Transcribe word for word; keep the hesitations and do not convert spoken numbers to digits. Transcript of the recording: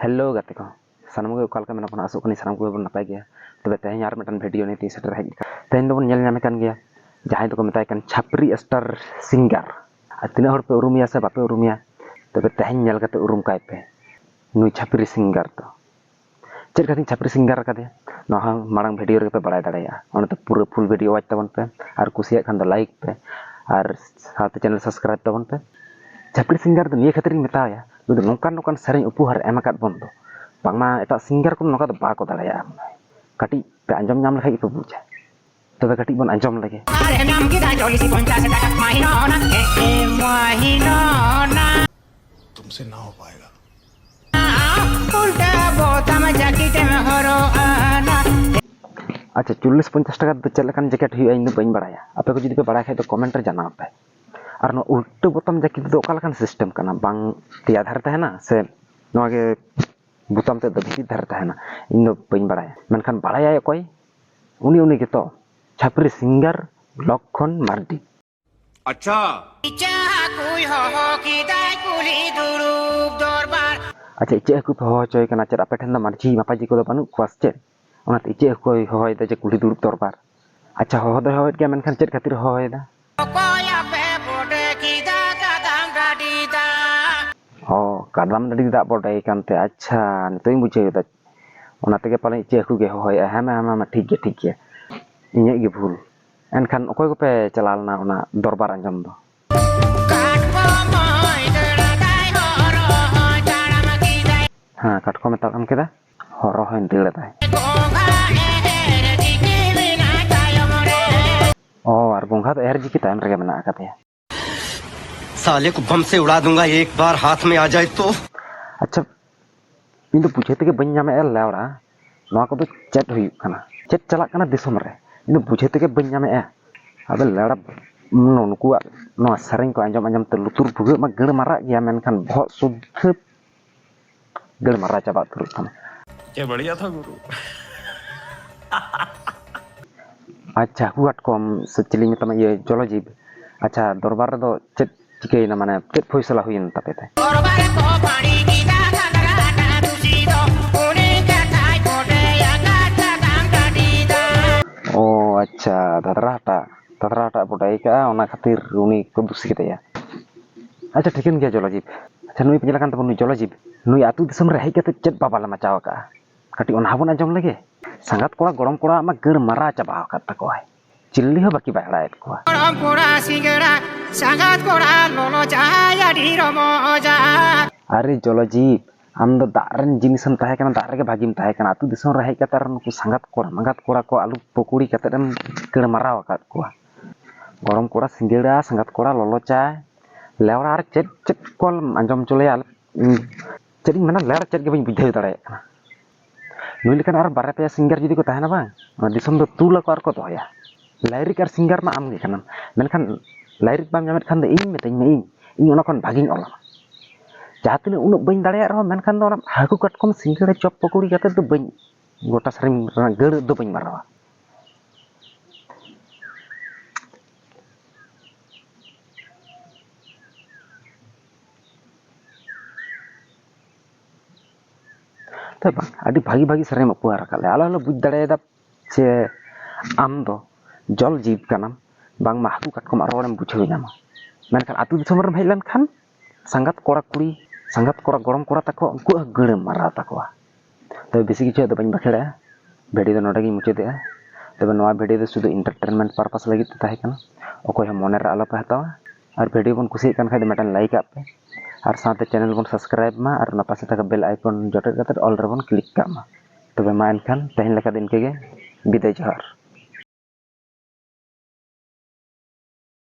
Hello ᱜᱟᱛᱮ ᱠᱚ, ᱥᱟᱱᱟᱢ ᱠᱚᱜᱮ ᱚᱠᱟ ᱞᱮᱠᱟ ᱢᱮᱱᱟᱜ ᱵᱚᱱᱟ? ᱟᱥᱚᱜ ᱠᱟᱹᱱᱟᱹᱧ ᱥᱟᱱᱟᱢ ᱠᱚᱜᱮ ᱵᱚᱱ ᱱᱟᱯᱟᱭ ᱜᱮᱭᱟ᱾ ᱛᱚᱵᱮ ᱛᱮᱦᱮᱧ ᱟᱨ ᱢᱤᱫᱴᱟᱝ ᱵᱷᱤᱰᱤᱭᱳ ᱱᱤᱭᱮ ᱛᱤᱧ ᱥᱮᱴᱮᱨ ᱦᱮᱡ ᱟᱠᱟᱱᱟ᱾ ᱛᱮᱦᱮᱧ ᱫᱚᱵᱚᱱ ᱧᱮᱞ ᱧᱟᱢᱮ ᱠᱟᱱ ᱜᱮᱭᱟ ᱡᱟᱦᱟᱸᱭ ᱫᱚᱠᱚ ᱢᱮᱛᱟᱭ ᱠᱟᱱ ᱪᱷᱟᱯᱨᱤ ᱥᱴᱟᱨ ᱥᱤᱝᱜᱟᱨ᱾ ᱟᱨ ᱛᱤᱱᱟᱹᱜ ᱦᱚᱲ ᱯᱮ ᱩᱨᱩᱢᱮᱭᱟ ᱥᱮ ᱵᱟᱯᱮ ᱩᱨᱩᱢᱮᱭᱟ, ᱛᱚᱵᱮ ᱛᱮᱦᱮᱧ ᱧᱮᱞ ᱠᱟᱛᱮ ᱩᱨᱩᱢ ᱠᱟᱭ ᱯᱮ ᱱᱩᱭ ᱪᱷᱟᱯᱨᱤ ᱥᱤᱝᱜᱟᱨ ᱫᱚ᱾ ᱪᱮᱫ ᱠᱷᱟᱹᱛᱤᱨ ᱪᱷᱟᱯᱨᱤ ᱥᱤᱝᱜᱟᱨ ᱟᱠᱟᱫᱮᱭᱟ, ᱱᱚᱣᱟ ᱦᱚᱸ ᱢᱟᱲᱟᱝ ᱵᱷᱤᱰᱤᱭᱳ ᱨᱮᱜᱮ ᱯᱮ ᱵᱟᱲᱟᱭ ᱫᱟᱲᱮᱭᱟᱜᱼᱟ᱾ ᱚᱱᱟᱛᱮ ᱯᱩᱨᱟᱹ ᱯᱷᱩᱞ ᱵᱷᱤᱰᱤᱭᱳ ᱣᱟᱪ ᱛᱟᱵᱚᱱ ᱯᱮ, ᱟᱨ ᱠᱩᱥᱤᱭᱟᱜ ᱠᱷᱟᱱ ᱫᱚ ᱞᱟᱭᱤᱠ ᱯᱮ, ᱟᱨ ᱥᱟᱶᱛᱮ ᱪᱮᱱᱮᱞ ᱥᱟᱵᱥᱠᱨᱟᱭᱤᱵ ᱛᱟᱵᱚᱱ ᱯᱮ᱾ ᱪᱷᱟᱯᱨᱤ ᱥᱤᱝᱜᱟᱨ ᱫᱚ ᱱᱤᱭᱟᱹ ᱠᱷᱟᱹᱛᱤᱨ ᱤᱧ ᱢᱮᱛᱟᱣᱟᱭᱟ, ᱱᱩᱭ ᱫᱚ ᱱᱚᱝᱠᱟᱱ ᱱᱚᱝᱠᱟᱱ ᱥᱮᱨᱮᱧ ᱩᱯᱚᱦᱟᱨ ᱮᱢ ᱟᱠᱟᱫ ᱵᱚᱱ ᱫᱚ, ᱵᱟᱝᱢᱟ ᱮᱴᱟᱜ ᱥᱤᱝᱜᱟᱨ ᱠᱚ ᱱᱚᱝᱠᱟ ᱫᱚ ᱵᱟᱠᱚ ᱫᱟᱲᱮᱭᱟᱜᱼᱟ᱾ ᱠᱟᱹᱴᱤᱡ ᱯᱮ ᱟᱸᱡᱚᱢ ᱧᱟᱢ ᱞᱮᱠᱷᱟᱡ ᱜᱮᱯᱮ ᱵᱩᱡᱟ᱾ ᱛᱚᱵᱮ ᱠᱟᱹᱴᱤᱡ ᱵᱚᱱ ᱟᱸᱡᱚᱢ ᱞᱮᱜᱮ᱾ ᱟᱨ ᱮᱢᱟᱢ ᱠᱮᱫᱟ ᱪᱚᱞᱞᱤᱥ ᱯᱚᱧᱪᱟᱥ ᱴᱟᱠᱟ ᱢᱟᱹᱦᱤᱱᱟ ᱚᱱᱟ᱾ ᱮ, ᱮ, ᱢᱟᱹᱦᱤᱱᱟ ᱚᱱᱟ᱾ तुमसे ना हो पाएगा। ᱩᱞᱴᱟ ᱵᱳᱛᱟᱢ ᱡᱟᱹᱠᱤᱴ ᱮᱢ ᱦᱚᱨᱚᱜ ᱟᱱᱟ᱾ ᱟᱪᱪᱷᱟ, ᱪᱚᱞᱞᱤᱥ ᱯᱚᱧᱪᱟᱥ ᱴᱟᱠᱟ ᱛᱮᱫᱚ ᱪᱮᱫ ᱞᱮᱠᱟᱱ ᱡᱮᱠᱮᱴ ᱦᱩᱭᱩᱜᱼᱟ, ᱤᱧ ᱫᱚ ᱵᱟᱹᱧ ᱵᱟᱲᱟᱭᱟ᱾ ᱟᱯᱮ ᱠᱚ ᱡᱩᱫᱤ ᱯᱮ ᱵᱟᱲᱟᱭ ᱠᱷᱟᱡ ᱫᱚ ᱠᱚᱢᱮᱱᱴ ᱨᱮ ᱡᱟᱱᱟᱣ ᱯᱮ᱾ ᱟᱨ ᱱᱚᱣᱟ ᱩᱞᱴᱟᱹ ᱵᱳᱛᱟᱢ ᱡᱟᱹᱠᱤᱴ ᱫᱚ ᱚᱠᱟ ᱞᱮᱠᱟᱱ ᱥᱤᱥᱴᱮᱢ ᱠᱟᱱᱟ? ᱵᱟᱝ ᱯᱮᱭᱟ ᱫᱷᱟᱨᱮ ᱛᱟᱦᱮᱱᱟ ᱥᱮ ᱱᱚᱣᱟ ᱜᱮ ᱵᱳᱛᱟᱢ ᱛᱮᱫ ᱫᱚ ᱵᱷᱤᱛᱤᱨ ᱫᱷᱟᱨᱮ ᱛᱟᱦᱮᱱᱟ? ᱤᱧ ᱫᱚ ᱵᱟᱹᱧ ᱵᱟᱲᱟᱭᱟ, ᱢᱮᱱᱠᱷᱟᱱ ᱵᱟᱲᱟᱭᱟᱭ ᱚᱠᱚᱭ? ᱩᱱᱤ, ᱩᱱᱤ ᱜᱮᱛᱚ ᱪᱷᱟᱯᱨᱤ ᱥᱤᱝᱜᱟᱨ ᱞᱚᱠᱠᱷᱚᱱ ᱢᱟᱨᱰᱤ᱾ ᱟᱪᱪᱷᱟ᱾ ᱤᱪᱟᱹᱜ ᱦᱟᱹᱠᱩᱭ ᱦᱚᱦᱚ ᱠᱮᱫᱟᱭ ᱠᱩᱞᱦᱤ ᱫᱩᱲᱩᱵ ᱫᱚᱨᱵᱟᱨ᱾ ᱟᱪᱪᱷᱟ, ᱤᱪᱟᱹᱜ ᱦᱟᱹᱠᱩ ᱯᱮ ᱦᱚᱦᱚ ᱦᱚᱪᱚᱭ ᱠᱟᱱᱟ ᱪᱮᱫ? ᱟᱯᱮ ᱴᱷᱮᱱ ᱫᱚ ᱢᱟᱹᱡᱷᱤ ᱢᱟᱯᱟᱡᱤ ᱠᱚᱫᱚ ᱵᱟᱹᱱᱩᱜ ᱠᱚᱣᱟ ᱥᱮ ᱪᱮᱫ? ᱚᱱᱟᱛᱮ ᱤᱪᱟᱹᱜ ᱦᱟᱹᱠᱩᱭ ᱦᱚᱦᱚᱭᱮᱫᱟ ᱡᱮ ᱠᱩᱞᱦᱤ ᱫᱩᱲᱩᱵ ᱫᱚᱨᱵᱟᱨ᱾ ᱟᱪᱪᱷᱟ, ᱦᱚᱦᱚ ᱫᱚᱭ ᱦᱚᱦᱚᱭᱮᱫ ᱜᱮᱭᱟ, ᱢᱮᱱᱠᱷᱟᱱ ᱪᱮᱫ ᱠᱷᱟᱹᱛᱤᱨ ᱦᱚᱦᱚᱭᱮᱫᱟ? ᱚᱠᱚᱭ ᱟᱯᱮ ᱵᱚᱰᱮ ᱠᱮᱫᱟ ᱠᱟᱫᱟᱢ ᱰᱟᱹᱰᱤ ᱫᱟᱜ? ᱚ, ᱠᱟᱫᱟᱢ ᱰᱟᱹᱰᱤ ᱫᱟᱜ ᱵᱚᱰᱮ ᱠᱟᱱᱛᱮ᱾ ᱟᱪᱪᱷᱟ, ᱱᱤᱛᱚᱜ ᱤᱧ ᱵᱩᱡᱷᱟᱹᱣ ᱮᱫᱟ᱾ ᱚᱱᱟ ᱛᱮᱜᱮ ᱯᱟᱞᱮ ᱤᱪᱟᱹᱜ ᱦᱟᱹᱠᱩ ᱜᱮ ᱦᱚᱦᱚᱭᱮᱫᱼᱟ᱾ ᱦᱮᱸ ᱢᱟ, ᱦᱮᱸ ᱢᱟ, ᱦᱮᱸ ᱢᱟ, ᱴᱷᱤᱠ ᱜᱮᱭᱟ, ᱴᱷᱤᱠ ᱜᱮᱭᱟ᱾ ᱤᱧᱟᱹᱜ ᱜᱮ ᱵᱷᱩᱞ᱾ ᱮᱱᱠᱷᱟᱱ ᱚᱠᱚᱭ ᱠᱚᱯᱮ ᱪᱟᱞᱟᱣ ᱞᱮᱱᱟ ᱚᱱᱟ ᱫᱚᱨᱵᱟᱨ ᱟᱸᱡᱚᱢ ᱫᱚ? ᱠᱟᱴᱠᱚᱢ ᱦᱚᱸᱭ ᱫᱟᱹᱲ ᱟᱫᱟᱭ, ᱦᱚᱨᱚ ᱦᱚᱸᱭ ᱛᱟᱲᱟᱢ ᱠᱮᱫᱟᱭ᱾ ᱦᱮᱸ, ᱠᱟᱴᱠᱚᱢᱮ ᱛᱟᱲᱟᱢ ᱠᱮᱫᱟ, ᱦᱚᱨᱚ ᱦᱚᱸᱭ ᱫᱟᱹᱲ ᱟᱫᱟᱭ᱾ ᱜᱚᱸᱜᱷᱟ ᱮᱦᱮᱨ ᱡᱤᱠᱤ ᱢᱮᱱᱟᱭ ᱛᱟᱭᱚᱢ ᱨᱮ᱾ ᱚ, ᱟᱨ ᱜᱚᱸᱜᱷᱟ ᱫᱚ ᱮᱦᱮᱨ ᱡᱤᱠᱤ ᱛᱟᱭᱚᱢ ᱨᱮᱜᱮ ᱢᱮᱱᱟᱜ ᱟᱠᱟᱫᱮᱭᱟ᱾ साले को बम से उड़ा दूंगा एक बार हाथ में आ जाए तो। ᱟᱪᱪᱷᱟ, ᱤᱧ ᱫᱚ ᱵᱩᱡᱷᱟᱹᱣ ᱛᱮᱜᱮ ᱵᱟᱹᱧ ᱧᱟᱢᱮᱫᱼᱟ ᱞᱮᱣᱲᱟ, ᱱᱚᱣᱟ ᱠᱚᱫᱚ ᱪᱮᱫ ᱦᱩᱭᱩᱜ ᱠᱟᱱᱟ? ᱪᱮᱫ ᱪᱟᱞᱟᱜ ᱠᱟᱱᱟ ᱫᱤᱥᱚᱢ ᱨᱮ? ᱤᱧ ᱫᱚ ᱵᱩᱡᱷᱟᱹᱣ ᱛᱮᱜᱮ ᱵᱟᱹᱧ ᱧᱟᱢᱮᱫᱼᱟ᱾ ᱟᱫᱚ ᱞᱮᱣᱲᱟ, ᱱᱩ-, ᱱᱩᱠᱩᱣᱟᱜ ᱱᱚᱣᱟ ᱥᱮᱨᱮᱧ ᱠᱚ ᱟᱸᱡᱚᱢ ᱟᱸᱡᱚᱢ ᱛᱮ ᱞᱩᱛᱩᱨ ᱵᱷᱩᱜᱟᱹᱜ ᱢᱟ ᱜᱟᱹᱲ ᱢᱟᱨᱟᱜ ᱜᱮᱭᱟ, ᱢᱮᱱᱠᱷᱟᱱ ᱵᱚᱦᱚᱜ ᱥᱩᱫᱽᱫᱷᱟᱹ ᱜᱟᱹᱲ ᱢᱟᱨᱟ ᱪᱟᱵᱟ ᱩᱛᱟᱹᱨᱚᱜ ᱛᱟᱢᱟ᱾ ये बढ़िया था गुरु। ᱟᱪᱪᱷᱟ, ᱦᱟᱹᱠᱩ ᱠᱟᱴᱠᱚᱢ ᱥᱮ ᱪᱤᱞᱤᱧ ᱢᱮᱛᱟᱢᱟ, ᱤᱭᱟᱹ, ᱡᱚᱞᱚᱡᱤᱵ᱾ ᱟᱪᱪᱷᱟ, ᱫᱚᱨᱵᱟᱨ ᱨᱮᱫᱚ ᱪᱮᱫ ᱪᱤᱠᱟᱹᱭᱮᱱᱟ, ᱢᱟᱱᱮ ᱪᱮᱫ ᱯᱷᱚᱭᱥᱟᱞᱟ ᱦᱩᱭᱮᱱ ᱛᱟᱯᱮ ᱛᱮ? ᱫᱚᱨᱵᱟᱨ ᱨᱮᱠᱚ ᱯᱟᱹᱲᱤ ᱠᱮᱫᱟ ᱥᱟᱸᱫᱽᱨᱟ ᱟᱰᱟ ᱫᱩ᱾ ᱟᱪᱪᱷᱟ, ᱫᱷᱟᱫᱨᱟ ᱦᱟᱴᱟᱜ, ᱫᱷᱟᱫᱨᱟ ᱦᱟᱴᱟᱜ ᱵᱚᱰᱟᱭ ᱠᱟᱜᱼᱟ, ᱚᱱᱟ ᱠᱷᱟᱹᱛᱤᱨ ᱩᱱᱤ ᱠᱚ ᱫᱩᱥᱤ ᱠᱮᱫᱮᱭᱟ᱾ ᱟᱪᱪᱷᱟ, ᱴᱷᱤᱠᱟᱹᱱ ᱜᱮᱭᱟ ᱡᱚᱞᱚᱡᱤᱵ᱾ ᱟᱪᱪᱷᱟ, ᱱᱩᱭ ᱯᱮ ᱧᱮᱞ ᱟᱠᱟᱱ ᱛᱟᱵᱚᱱ, ᱱᱩᱭ ᱡᱚᱞᱚᱡᱤᱵ, ᱱᱩᱭ ᱟᱹᱛᱩ ᱫᱤᱥᱚᱢ ᱨᱮ ᱦᱮᱡ ᱠᱟᱛᱮ ᱪᱮᱫ ᱵᱟᱵᱟᱞᱮ ᱢᱟᱪᱟᱣ ᱟᱠᱟᱫᱼᱟ? ᱠᱟᱹᱴᱤᱡ ᱚᱱᱟ ᱦᱚᱸᱵᱚᱱ ᱟᱸᱡᱚᱢ ᱞᱮᱜᱮ᱾ ᱥᱟᱸᱜᱟᱛ ᱠᱚᱲᱟ ᱜᱚᱲᱚᱢ ᱠᱚᱲᱟ ᱢᱟ ᱜᱟᱹᱲ ᱢᱟᱨᱟ ᱪᱟᱵᱟ ᱟᱠᱟᱫ ᱛᱟᱠᱚᱣᱟᱭ, ᱪᱤᱞᱤ ᱦᱚᱸ ᱵᱟᱹᱠᱤ ᱵᱟᱭ ᱟᱲᱟᱜᱮᱫ ᱠᱚᱣᱟ᱾ ᱜᱚᱲᱚᱢ ᱠᱚᱲᱟ ᱥᱤᱸᱜᱟᱹᱲᱟ, ᱥᱟᱸᱜᱟᱛ ᱠᱚᱲᱟ ᱞᱚᱞᱚ ᱪᱟᱭ ᱟᱹᱰᱤ ᱨᱚᱢᱚᱡᱟ᱾ ᱟᱨᱮ ᱡᱚᱞᱚᱡᱤᱵ, ᱟᱢ ᱫᱚ ᱫᱟᱜ ᱨᱮᱱ ᱡᱤᱱᱤᱥᱮᱢ ᱛᱟᱦᱮᱸ ᱠᱟᱱᱟ, ᱫᱟᱜ ᱨᱮᱜᱮ ᱵᱷᱟᱹᱜᱤᱢ ᱛᱟᱦᱮᱸ ᱠᱟᱱᱟ᱾ ᱟᱹᱛᱩ ᱫᱤᱥᱚᱢ ᱨᱮ ᱦᱮᱡ ᱠᱟᱛᱮ ᱟᱨ ᱱᱩᱠᱩ ᱥᱟᱸᱜᱟᱛ ᱠᱚᱲᱟ, ᱢᱟᱸᱜᱟᱛ ᱠᱚᱲᱟ ᱠᱚ ᱟᱹᱞᱩ ᱯᱚᱠᱚᱲᱤ ᱠᱟᱛᱮ ᱮᱢ ᱜᱟᱹᱲ ᱢᱟᱨᱟᱣ ᱟᱠᱟᱫ ᱠᱚᱣᱟ᱾ ᱜᱚᱲᱚᱢ ᱠᱚᱲᱟ ᱥᱤᱸᱜᱟᱹᱲᱟ, ᱥᱟᱸᱜᱟᱛ ᱠᱚᱲᱟ ᱞᱚᱞᱚ ᱪᱟᱭ, ᱞᱮᱣᱲᱟ ᱟᱨ ᱪᱮᱫ ᱪᱮᱫ ᱠᱚᱢ ᱟᱸᱡᱚᱢ ᱦᱚᱪᱚ ᱞᱮᱭᱟ? ᱟᱞᱮ, ᱩᱸ, ᱪᱮᱫ ᱤᱧ ᱢᱮᱱᱟ, ᱞᱮᱣᱲᱟ ᱪᱮᱫ ᱜᱮ ᱵᱟᱹᱧ ᱵᱩᱡᱷᱟᱹᱣ ᱫᱟᱲᱮᱭᱟᱜ ᱠᱟᱱᱟ᱾ ᱱᱩᱭ ᱞᱮᱠᱟᱱ ᱟᱨ ᱵᱟᱨᱭᱟ ᱯᱮᱭᱟ ᱥᱤᱝᱜᱟᱨ ᱡᱩᱫᱤ ᱠᱚ ᱛᱟᱦᱮᱱᱟ ᱵᱟᱝ, ᱱᱚᱣᱟ ᱫᱤᱥᱚᱢ ᱫᱚ ᱛᱩᱞ ᱟᱠᱚ ᱟᱨ ᱠᱚ ᱫᱚᱦᱚᱭᱟ᱾ ᱞᱟᱭᱨᱤᱠ ᱟᱨ ᱥᱤᱝᱜᱟᱨ ᱢᱟ ᱟᱢ ᱜᱮ ᱠᱟᱱᱟᱢ, ᱢᱮᱱᱠᱷᱟᱱ ᱞᱟᱭᱨᱤᱠ ᱵᱟᱢ ᱧᱟᱢᱮᱫ ᱠᱷᱟᱱ ᱫᱚ ᱤᱧ ᱢᱤᱛᱟᱹᱧ ᱢᱮ, ᱤᱧ, ᱤᱧ ᱚᱱᱟ ᱠᱷᱚᱱ ᱵᱷᱟᱜᱤᱧ ᱚᱞᱟ᱾ ᱡᱟᱦᱟᱸ ᱛᱤᱱᱟᱹᱜ ᱩᱱᱟᱹᱜ ᱵᱟᱹᱧ ᱫᱟᱲᱮᱭᱟᱜ ᱨᱮᱦᱚᱸ, ᱢᱮᱱᱠᱷᱟᱱ ᱫᱚ ᱚᱱᱟ ᱦᱟᱹᱠᱩ ᱠᱟᱴᱠᱚᱢ ᱥᱤᱸᱜᱟᱹᱲᱟ ᱪᱚᱯ ᱯᱚᱠᱚᱲᱤ ᱠᱟᱛᱮ ᱫᱚ ᱵᱟᱹᱧ, ᱜᱚᱴᱟ ᱥᱮᱨᱮᱧ ᱨᱮᱱᱟᱜ ᱜᱟᱹᱲ ᱫᱚ ᱵᱟᱹᱧ ᱢᱟᱨᱟᱣᱟ᱾ ᱛᱚ ᱵᱟᱝ, ᱟᱹᱰᱤ ᱵᱷᱟᱹᱜᱤ ᱵᱷᱟᱹᱜᱤ ᱥᱮᱨᱮᱧ ᱮᱢ ᱩᱯᱚᱦᱟᱨ ᱟᱠᱟᱫ ᱞᱮᱭᱟ᱾ ᱟᱞᱮ ᱦᱚᱸᱞᱮ ᱵᱩᱡᱽ ᱫᱟᱲᱮᱭᱟᱫᱟ ᱡᱮ ᱟᱢ ᱫᱚ ᱡᱚᱞ ᱡᱤᱵ ᱠᱟᱱᱟᱢ, ᱵᱟᱝᱢᱟ ᱦᱟᱹᱠᱩ ᱠᱟᱴᱠᱚᱢᱟᱜ ᱨᱚᱲᱮᱢ ᱵᱩᱡᱷᱟᱹᱣ ᱧᱟᱢᱟ᱾ ᱢᱮᱱᱠᱷᱟᱱ ᱟᱹᱛᱩ ᱫᱤᱥᱚᱢ ᱨᱮᱢ ᱦᱮᱡ ᱞᱮᱱᱠᱷᱟᱱ ᱥᱟᱸᱜᱟᱛ ᱠᱚᱲᱟ ᱠᱩᱲᱤ, ᱥᱟᱸᱜᱟᱛ ᱠᱚᱲᱟ ᱜᱚᱲᱚᱢ ᱠᱚᱲᱟ ᱛᱟᱠᱚ, ᱩᱱᱠᱩᱣᱟᱜ ᱦᱚᱸ ᱜᱟᱹᱲᱮᱢ ᱢᱟᱨᱟᱣ ᱛᱟᱠᱚᱣᱟ᱾ ᱛᱚᱵᱮ ᱵᱮᱥᱤ ᱠᱤᱪᱷᱩ ᱫᱚ ᱵᱟᱹᱧ ᱵᱟᱠᱷᱮᱲᱟ, ᱵᱷᱤᱰᱤᱭᱳ ᱫᱚ ᱱᱚᱰᱮ ᱜᱤᱧ ᱢᱩᱪᱟᱹᱫᱮᱜᱼᱟ᱾ ᱛᱚᱵᱮ ᱱᱚᱣᱟ ᱵᱷᱤᱰᱤᱭᱳ ᱫᱚ ᱥᱩᱫᱷᱩ ᱤᱱᱴᱟᱨᱴᱮᱱᱢᱮᱱᱴ ᱯᱟᱨᱯᱟᱥ ᱞᱟᱹᱜᱤᱫ ᱛᱮ ᱛᱟᱦᱮᱸ ᱠᱟᱱᱟ, ᱚᱠᱚᱭ ᱦᱚᱸ ᱢᱚᱱᱮ ᱨᱮ ᱟᱞᱚ ᱯᱮ ᱦᱟᱛᱟᱣᱟ᱾ ᱟᱨ ᱵᱷᱤᱰᱤᱭᱳ ᱵᱚᱱ ᱠᱩᱥᱤᱭᱟᱜ ᱠᱟᱱ ᱠᱷᱟᱡ ᱫᱚ ᱢᱤᱫᱴᱟᱝ ᱞᱟᱭᱤᱠ ᱟᱜ ᱯᱮ, ᱟᱨ ᱥᱟᱶᱛᱮ ᱪᱮᱱᱮᱞ ᱵᱚᱱ ᱥᱟᱵᱥᱠᱨᱟᱭᱤᱵ ᱢᱟ, ᱟᱨ ᱚᱱᱟ ᱯᱟᱥᱮ ᱛᱟᱦᱮᱸ ᱵᱮᱞ ᱟᱭᱠᱚᱱ ᱡᱚᱴᱮᱫ ᱠᱟᱛᱮ ᱚᱞ ᱨᱮᱵᱚᱱ ᱠᱞᱤᱠ ᱠᱟᱜ ᱢᱟ᱾ ᱛᱚᱵᱮ ᱢᱟ ᱮᱱᱠᱷᱟᱱ ᱛᱮᱦᱮᱧ ᱞᱮᱠᱟ ᱫᱚ ᱤᱱᱠᱟᱹ ᱜᱮ, ᱵᱤᱫᱟᱹᱭ, ᱡᱚᱦᱟᱨ᱾